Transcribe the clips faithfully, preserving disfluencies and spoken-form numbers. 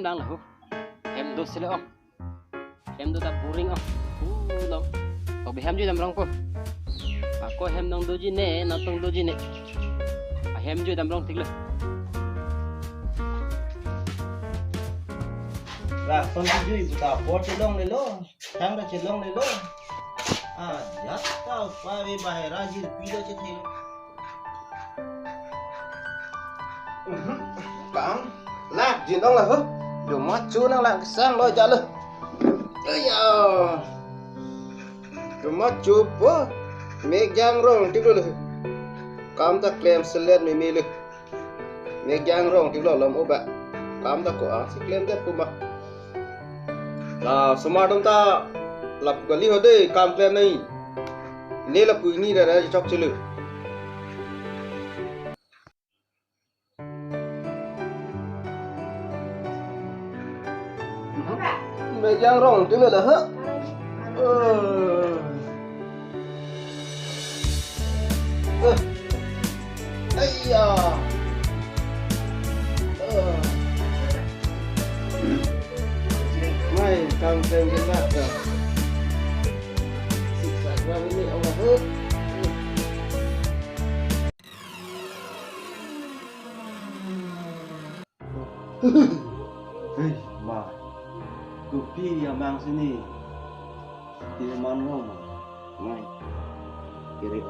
Nang lahu. Hem do sele ong. Hem do ta boring ong. Uh, lo. Kok bi hem ju dam rong ko. Ako hem nang doji ne, nang tong doji ne. A hem ju dam rong tik lo. Lah, son si ju ibu ta apor chelonglelo. Thang ta chelonglelo. Ah, jat ta upa ve bahera jirpi lo chethe. Kang, lak jin ong lahu. Joma chu nang lang sang lo jalo. Aya. Joma chu po. Mek jang rong tik lo lahu. Kam ta klemselet meme lo. Mek jang rong tik lo lom o ba. Kam ta ko-an si klemdet pu ma. La osomar atum ta lapu kali ho de kam klem nai. Ne lapu ini rara chok chelu. Mek jang rong tik lo dah, ha? Eh. Eh. Aiya. Eh. Mai, kam klem kita dah. Siksa kami ni, Allah, eh. Hei, ma. Kopi amang si ne? Ti man lo ma. Ngai. Kiri.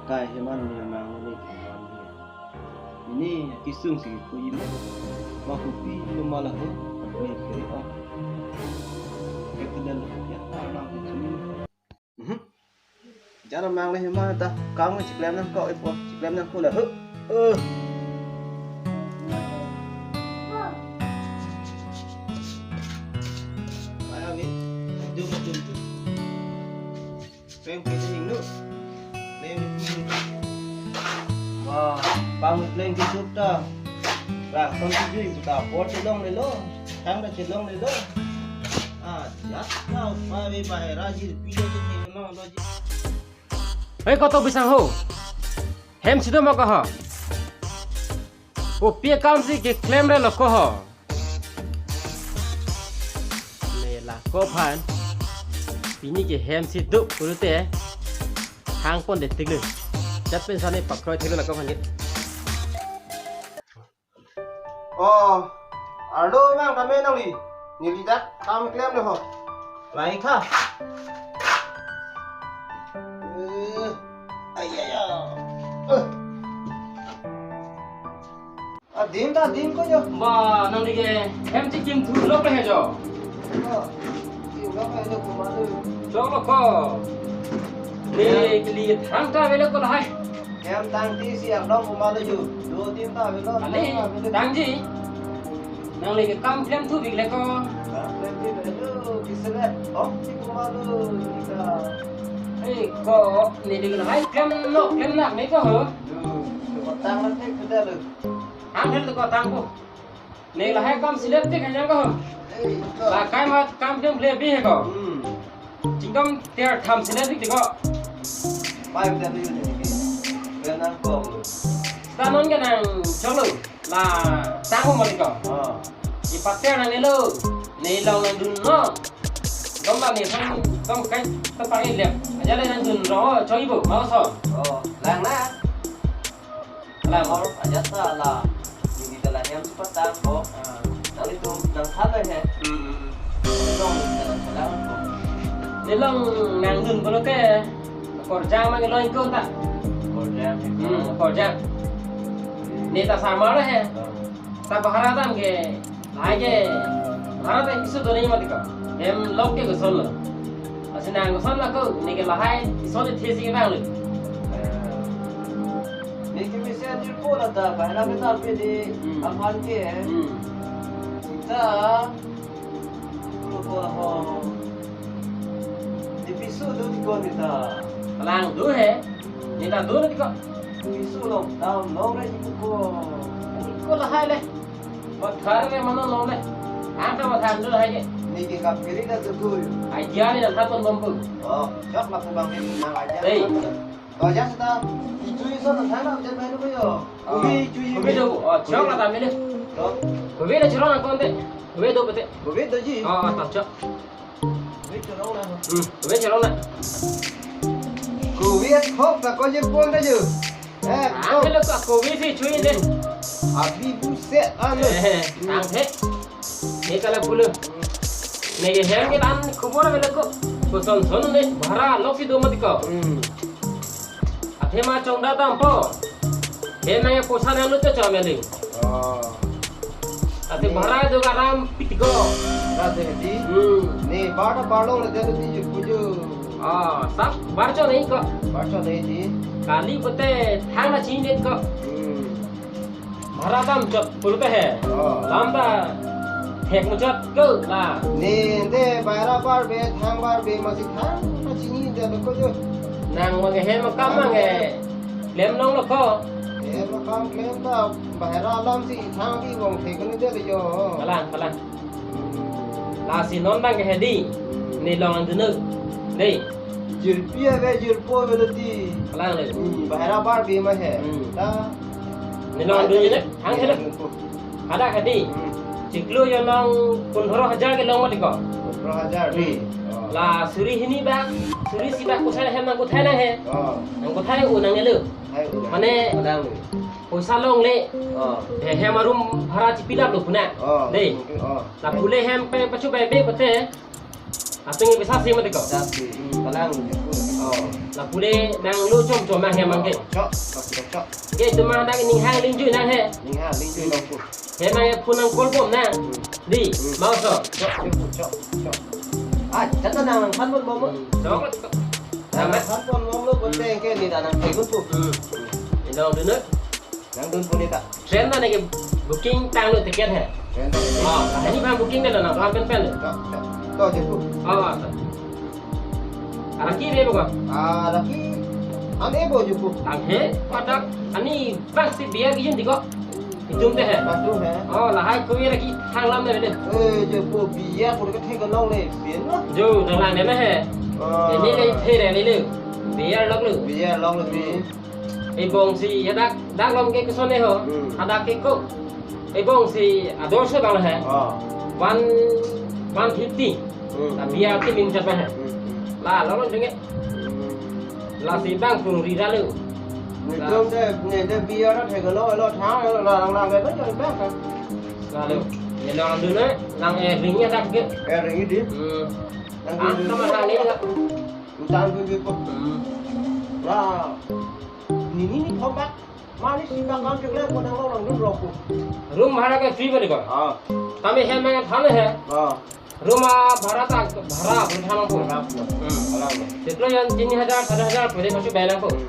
Kai heman ne amang ne ti man ne. Ini kisung si kuji ma. Ma kopi lo ma lahu. Ngai kiri. Kiri dan ya ta nang kisung. Mhm. Jara mang le hima ta kang chiklem nang ko ipo chiklem nang ko la hu. Eh. Maya mi. Dum dum dum. Peng pete ning nu. Peng pete. Wah, pang pleng kisuk ta. Rang ton tujuh ibu ta apor chelonglelo. Thang ta chelonglelo. Ah, jat ta upa ve bahera jirpi lo chethe ma lo ji. Hei, koto bisang ho. Hem si do ma ko ho. Kopi akam si keklemre lo ko ho. Ne la ko aphan. Pini ke hem si do pulote. Hang pon de tik lo. Jat pen sani pakroi thelo la ko aphan ke. Oh, arlo mang kame nangli. Neli dak kam klemlo ho. Lai tha. Eh, ai, ai, ai. Eh. Adim ta adim ko jo. Ba, nangli ke hem chikim thu lo pe he jo. Oh, chikim lo pe he jo, kumadu. Chok lo ko. Ne kili thang ta avelo ko lahai. Hem tangti si arlo kumadu ju. Do tim ta avelo. Ale, tangti. Nangli ke kam klemthu bik le ko. Kam klemthu bik le ko. Kisele. Oh, si kumadu. Ika. Eh, ko, neli ke lahai klem lo, klem lak ne ko ho. Ju, ko tang lak ne kuda lo. Hang hel ko tang ko. Ne lahai kam silep tik hanyang ko. Eh, ito. La kai mat kam kem le bi he ko. Hmm. Chingdom ter tham silep tik ko. Pai udah tu ni. Kena ko. Tanon ke nang cholo. La tang ko mari ko. Ah. Ipater nangne lo. Ne long nangdun non. Dom la ne sang dom kai ta pang ilep. Aja le nangdun ro choi bo mau so. Oh, lang na. Alam. Or, ajat ta la. Neli ta la hem sepat ta ko. Ah. Nanglitum nangthan lo he. Hmm, hmm, hmm. Neli long neli ta la salang ko. Neli long nangdun pulote. Korjang mang lo ingkon ta. Korjang. Hmm, korjang. Ne ta samar he. Ah. Ta bahara dam ke. Lahai ke, bhara ta piso do nangji mati ko. Hem lok ke koson lo. Lasi nang koson lo ko, ne ke lahai, ison le thesi ke bang lo. Eh, ne ke mesen jirpo la ta, bahara ke ta pe de, hmm, aphan ke. Hmm. Sita, ko ko ho. Ne piso do ti ko ne ta. Kalang do he. Ne ta do ne ti ko. Piso lo, ta lo re ti ko. Ko lahai le. Pathar ke mano lo le. Angka mathan do hai ke. Ne ke kap kiri na tu tu. Idea ne na thapon bompu. Oh, chok lapu bang ke nang idea. Hey. Oh, ya sudah. Ichu iso na thang na jen main ko yo. Kopi ichu iso. Kopi do. Oh, chok la ta mele. To. Kopi do chok na kon te. Kopi do pete. Kopi do ji. Oh, to chok. Kopi chok na. Hmm, kopi chok na. Kopi thok ta ko je pon ta ju. Eh, ah, hello ko kopi si chui de. Abi bu se ano. Eh, tang he. He kala pulo. Neke hem ke dan khubor mele ko. Koson son ne bhara lok si do mati ko. Hmm. Athe ma chongda dampo. He nang poisa nanglut cho mele. Oh. Ate bhara do karam pitiko. Ra de di. Hmm. Ne bar ta bar long le de di ju puju. Ah, sab bar cho nahi ko. Bar cho nahi di. Kali pute thang na chindet ko. Hmm. Bhara damchot pulote he. Oh. Lam ta thek muchot ko la. Ne de bhara bar be thang bar be masi thang na chindet ko jo. Nang wang he ma kam mang he. Klem long lo ko. He ma kam klem ta bhara lam si thang di wang thek ni de jo. Kalang, kalang. Lasi non bang ke hedi. Ne long ang dunuk. Dei. Jirpi ave jirpo ave lati. Kalang le. Hmm, bhara bar be ma he. Hmm. Ta. Ne long ang dunuk. Hang hello. Hadak hedi. Hmm. Chiklo yo long pondro hajar ke long mati ko. Pondro hajar di. Hmm. Oh. La suri hini bak, suri si bak kosa hem nang kothai nang he. Oh. Nang kothai u nang nelo. Hai u. Mane. Kalang le. Poisa longle. Oh. He hem arum bhara chipilap lo puna. Oh. Dei. Oh. La pule hem pe pachu bai be pate. Atung bisa si mati ko. Tapi, hmm, kalang. Oh. La pule nang lo chom chom nang hem angke. Chok, chok, chok, chok. Ke tu ma nang ning hang ling jui nang he. Ning hang ling jui nang pu. Hem nang phone nang call bom nang. Hmm. Di, hmm, mau so. Chok, chok, chok, chok. Ah, chata nang nang phan bom bom. Hmm. Chok. Nang nang phan bom bom lo bote ke ni nang thek pu. Hmm. Inong dunuk. Nang dun pu ni ta. Train ta neke booking tanglo ticket he. Train ta neke. Oh, hini bang booking delo nang, bang pen pen. Chok, chok. To je pu. Oh, to. Araki be ko? Ah, araki. Ane bo je pu. Tang he, patak. Ani bang si biar kijun di ko. Itum te he. Patum he. Oh, lahai ko biar ki thang lam de le. Eh, je pu biar ko ke thek nong le, bien lo. Jo, nang lang de he. Oh. Ini le phere le le. Biar lok lo. Biar lok lo bi. Ebong si ya dak dak lom ke keson ne ho. Hmm. Hadak ke ko. Ebong si ador se bang he. Ah. One, one fifty. Hmm. Tapi ya ti min chat bang he. Hmm. La lo lo denge. Hmm. Lasi bang pung ri ra lo. Ni la. Dong de, ni de biar ra thek lo lo thang lo la lang lang de lo bang ka. La lo. Ye lo dun ne, lang eh ring ya dak ke. Eh, ring di. Hmm. Lang ah, dun. Sama kali ya. Utang dun di ko. Hmm. La. Nini ni thom bak. Mani si bak kam chekle ko nang lo lang dun rok ko. Room bhara ke free bani ko. Ah. Tame hem nang than he. Ah. Room abhara ta bhara bhara than ko. Bhara. Hmm. Kalang. Chiklo jan tini hajar, sari hajar, pwede pachu bai nang ko. Hmm.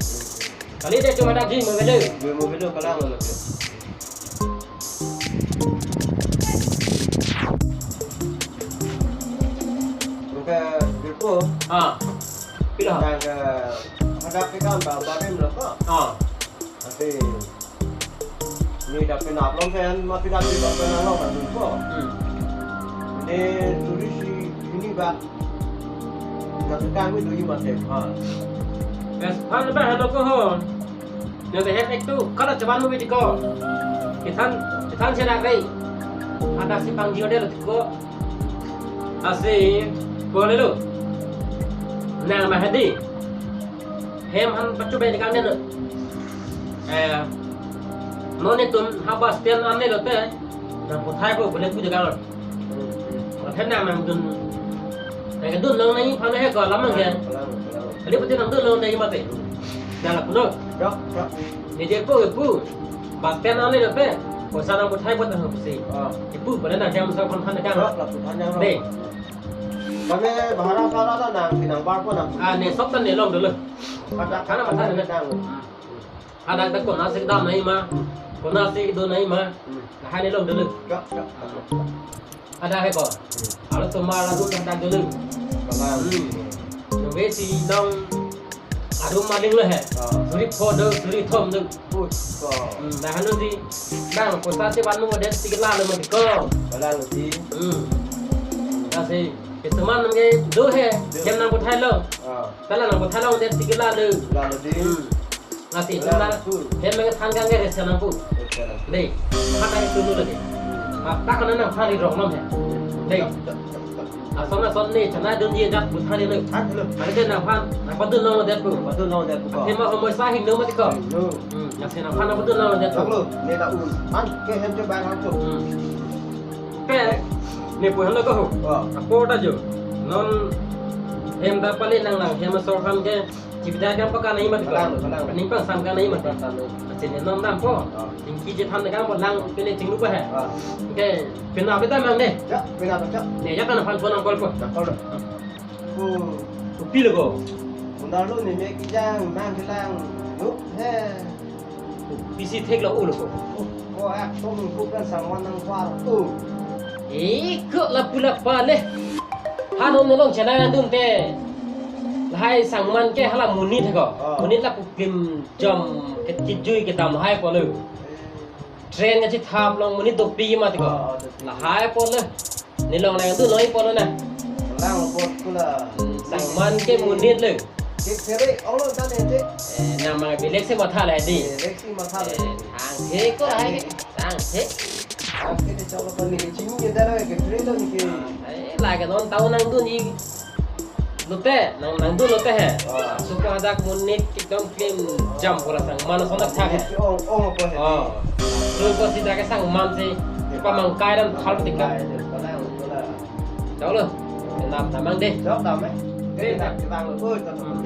Kali de cuma dak di mo belo. Di mo belo kalang lo. Oke, di ko. Ah. Pila? Nang ke hadak ke kam ba ba rim lo ko. Ah. Ate ni dak penap long kan, ma penap di bang penang long kan ko. Hmm. Ni suri si ini ba. Na ke kami do yi ma te. Ha. Best fan ba halo ko ho. Ni te het ek tu kala chaban mo bidi ko. Kithan, kithan si dak rei. Ada si pang jio de lo ko. Asi ko le lo. Nang ma hadi. Hem han pachu bai de kan de no. Eh, non itum ha bus stand an ne lote, nang puthai ko bule pu de kan. Hem nang nang dun, nang dun long nang phan he ko lam nang ke. Kali pute nang dun long nang mate. Nang la puno. Dok, dok. Ni je ko pu. Bus stand an ne lote, ko sa nang puthai ko nang pusi. Ah. Ipu bule nang jam sa phan phan kan. Dok, la puthai nang. Dei. Kami bahara sara ta nang pinang bar ko nang. Ah, ne sok ta ne long dulu. Kata kana masa ne nang. Ada ta kona si dam nai ma, kona si do nai ma. Hmm. Lahai ne long dulu. Chok, chok, chok. Ada he ko. Hmm. Alo tomar lagu ta dulu. Kalang. Hmm. Nunggu si long arum maling lo he. Ah. Suri pho do, suri thom do. Put ko. Hmm, dah anu si bang, poisa si banu model si kena lo mati ko. Kalang si. Hmm. Dah si. Seman nangke do he, hem nangpu thailo. Ah. Pala nangpu thailo, dia tikila lo. Lalo di. Hmm. Lasi, lalo seman tu. Hem nangke than kangke resa nangpu. Resa nangpu. Dei, apa itu dulu lagi? Ah, tak kena nang hari rong nom he. Dei. Asong na son ni, chana dun ye jat bu than ni lo. Than lo. Hari ke nangphan, nangpadun long det pu. Padun long det pu ko. Hem ma homoi sa hingno mati ko. Hingno. Hmm, lasi nangphan nangpadun long det pu. Chok lo, ne ta un. An ke hem ke bang hang tu. Hmm. Pe, ne pu helo ko ho. Oh. Apo ta jo. Non hem ta pali nanglang, hem asor aphan ke chibida kam pa kanai mati ko. Kalang, kalang. Ning pangsam kanai mati. Pangsam. Achin ne non dampo. Oh. Ning kiji than kangpo lang pine chinglu pa he. Oh. Ke, pina pita mang ne. Ya, pina pita. Ne, ya kan aphan phone nang call po. Nang call. Ko. Ko pi lo ko. Undar lo ne me kijang mang kelang. Lo he. Pisi thek lo ulo ko. Ko ak tong ko kan sangman nang war tu. Eh, ko lapu lapa le. Han hom nolong chana dun te. Lahai sangman ke hala monit ko. Ah. Monit lapu klim jam ke kijui ke dam hai po lo. Train kachethap along monit dopi mati ko. Ah, dopi. Lahai po lo. Ne long nangdun noi po lo na. Lang po kula. Hmm, sangman ke monit lo. Ke sere ong lo ta ne te. Eh, nama bilek si matha la di. Bilek si matha la. Eh, thang he ko hai. Thang he. Thang he de cholo ko ni ke chini ne dara ke train lo ni ke. Eh, lagi non tau nangdun i. Lote, nang nangdun lote he. Oh. Suko hadak monit ekdom klim jam pura sangman asonthak thak he. Ong, ong po he. Oh. Suko sida ke sangman si. Pamangkai dan phal tika. Pamangkai dan phal tika. Chok lo. Nap tamang dei. Chok tamang. Dei, nap tamang lo. Oh, tamang.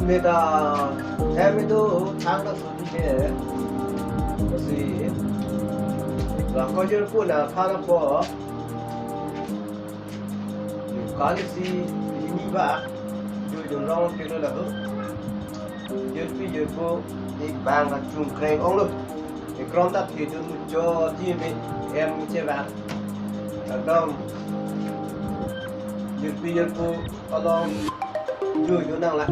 Ne ta hem itu thang ta sudi ke. Lasi langkoi jor pu na thang po. Kali si ini ba. Jor jor rong kilo lagu. Jor pi jor pu, ik bang ka chung kreng ong lo. Ikrom ta thidun jo ti me em che bang. Ekdom. Jor pi jor pu along jo jo nang la.